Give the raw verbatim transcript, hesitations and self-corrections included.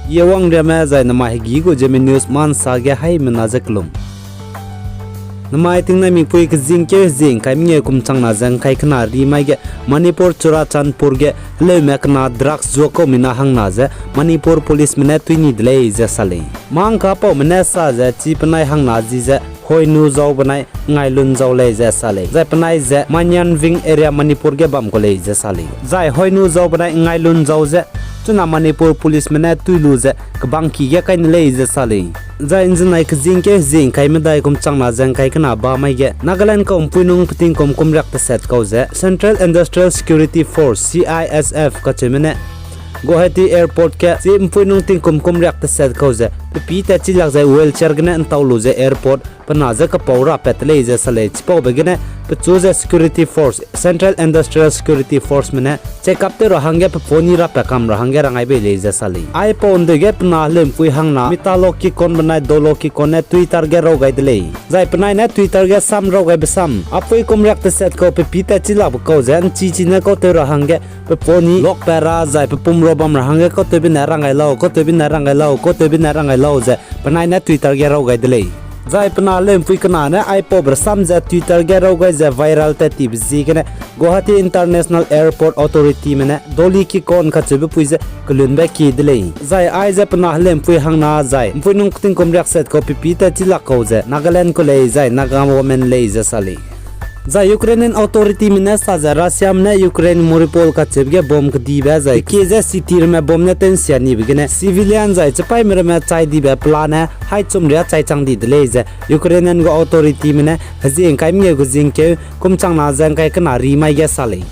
Ye wang riame zai namai hegî gu Zeme News ma nsa ge haimena ze kelum. Namai tingnai mipui kezingkeu hezie ngkai mengeu kum changna ze ngkai kena ri mai ge Manipur Churachandpur ge heleume kena drugs zuakau mina hangna ze Manipur policeme ne tui ni de lei ze sa lei. Mâ ngkapaume ne sa ze chi penai hangna ji ze Hoinu zau benai Ngailun zau lei ze sa lei. Zai penai ze Manyanving area Manipur ge bam kau lei ze sa lei. Zai Hoinu zau benai Ngailun zau ze chuna Manipur policeme ne tui lu ze kebangki ge kai ne lei ze sa lei. Zai nzenai kezingkeu hezie ngkai medai kum changna ze ngkai kena ba mai ge Nagaland kau mpuinung petingkum kum riak teset kau ze Central Industrial Security Force, C I S F kacheume ne Guwahati Airport ge chi mpuinung tingkum kum riak teset kau ze pepî tat chi lak zai wheelchair gene ntau lu ze airport pena ze kepau rapat te lei ze sa lei. Chipaube gene pechu ze security force, Central Industrial Security Forceme ne check up tew ra hangge peponi rapat kam ra hangge rangai bei lei ze sa lei. Aipau ndeuge pena heleumpui hangna Mitalo Kikon benai Dolo Kikon ne Twitter ge raw gai de lei. Zai penai ne Twitter ge sam raw gaibe sam, apui kum riak teset kau pepî tat chi lakbe kau ze nchi chine kau tew ra hangge peponi lokpat ra zai pepum ra bam ra hangge kau tewbe ne rang gai lau, kau tewbe ne rang gai lau, kau tewbe ne rang gai lau ze penai ne Twitter ge raw gai de lei. Zai pena heleumpui kena ne aipaube rasam ze Twitter ge raw gai ze viral tat tibe ziegene Guwahati International Airport Authorityme ne Doli Kikon kacheube pui ze kelunbe kie de lei. Zai aize pena heleumpui hangna zai mpuinung petingkum riak teset kau pepî tat chi lak kau ze Nagaland kau lei zai Naga women lei ze sa lei. Zai Ukrainian authorityme ne sa ze Russiame ne Ukraine Mariupol kacheube ge bomb kedibe zai kie ze city ramme bomb ne tew nsia nibe gene civilian zai chipaîme ramme chai dibe pelane haî chum riâ chai chang di de lei ze Ukrainian gu authorityme ne hezie ngkai mengeu kezingkeu kum changna ze ngkai kena ri mai ge sa lei.